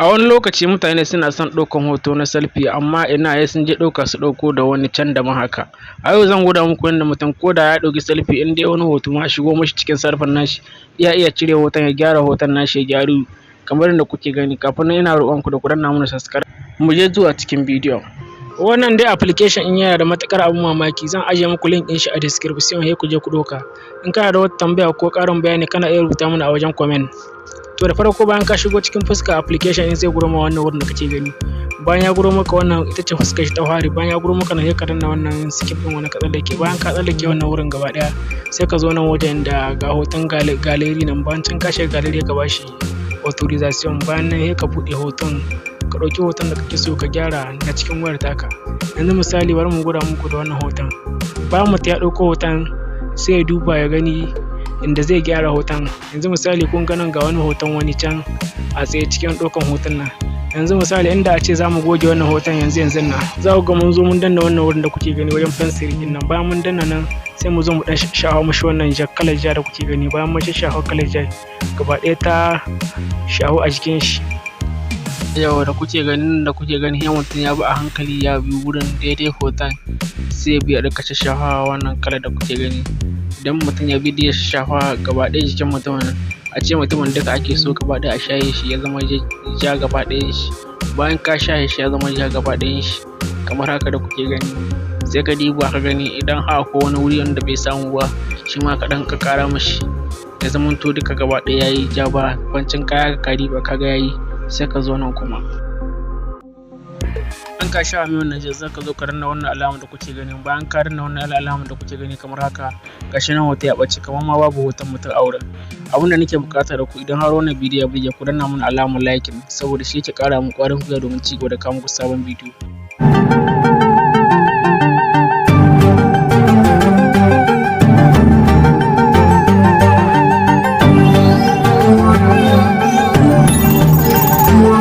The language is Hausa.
A wani lokaci mutane suna son ɗaukan hoto na selfie, amma ina sai sun je ɗauka su ɗauko da wani can daban haka. A yau zan gwada muku yadda mutum ko da ya ɗauki selfie, in dai wani hoto ma shigo mashi cikin selfie nashi, ya iya cire hoton, ya gyara hoton nashi ya gyaru kamar yadda kuke gani. Kafin nan, ina roƙon ku da ku danna mana subscribe. Mu je zuwa cikin bidiyon. Wannan dai application in yana da matuƙar abin mamaki. Zan ajiye muku link ɗin shi a description, sai ku je ku ɗauka. In kana da wata tambaya ko ƙarin bayani, kana iya rubuta mana a wajen comment. To, da farko, bayan ka shigo cikin fuskar application ɗin, zai gwado ma wannan wurin da kake gani. Bayan ya gwado maka, wannan ita ce fuskar shi ta fari. Bayan ya gwado maka nan, sai ka danna wannan skip ɗin, wannan ka tsallake. Bayan ka tsallake wannan wurin gaba ɗaya, sai ka zo nan wajen da ga hoton gallery nan. Bayan can ka shiga gallery, ka bashi authorization. Bayan nan, sai ka buɗe hoton, ka ɗauki hoton da kake so ka gyara na cikin wayar taka. Yanzu misali, bari mu gwada muku da wannan hoton. Bayan mutum ya ɗauko hoton, sai ya duba ya gani inda zai gyara hoton. Yanzu misali, kun ga nan ga wani hoton wani can a tsaye cikin ɗaukan hoton nan. Yanzu misali, inda a ce za mu goge wannan hoton yanzu yanzun nan, za ku ga mun zo mun danna wannan wurin da kuke gani, wajen fensiri ɗin nan. Bayan mun danna nan, sai mu zo mu ɗan shafa mashi wannan ja, kalar ja da kuke gani. Bayan mun shafa kalar ja, gaba ɗaya ta shahu a jikin shi. Yau da kuke gani, sai mutum ya bi a hankali, ya bi wurin daidai hoton, sai ya bi ya riƙa shashafawa wannan kalar da kuke gani. Idan mutum ya bi ya shashafa gaba ɗaya jikin mutumin, a ce mutumin duka ake so gaba ɗaya a shaye shi ya zama ja gaba ɗayan shi. Bayan ka shaye shi ya zama ja gaba ɗayan shi kamar haka da kuke gani, sai ka diba ka gani idan har akwai wani wuri wanda bai samu ba, shi ma ka ɗan ƙaƙƙara mashi, ya zamanto duka gaba ɗaya yayi ja. Ba bancin kaya ka diba ka ga yayi, sai ka zo nan kuma. Bayan ka sha mai wannan jan, zaka zo ka danna wannan alamar da kuke gani. Bayan ka danna wannan alamar da kuke gani kamar haka, gashi nan hoto ya ɓace kamar ma babu hoton mutum a wurin. Abin da nake buƙata da ku, idan har wannan bidiyo ya burge ku, danna mana alamar liking, saboda shi yake ƙara min ƙwarin gwiwa domin ci gaba da kawo muku sabon bidiyo.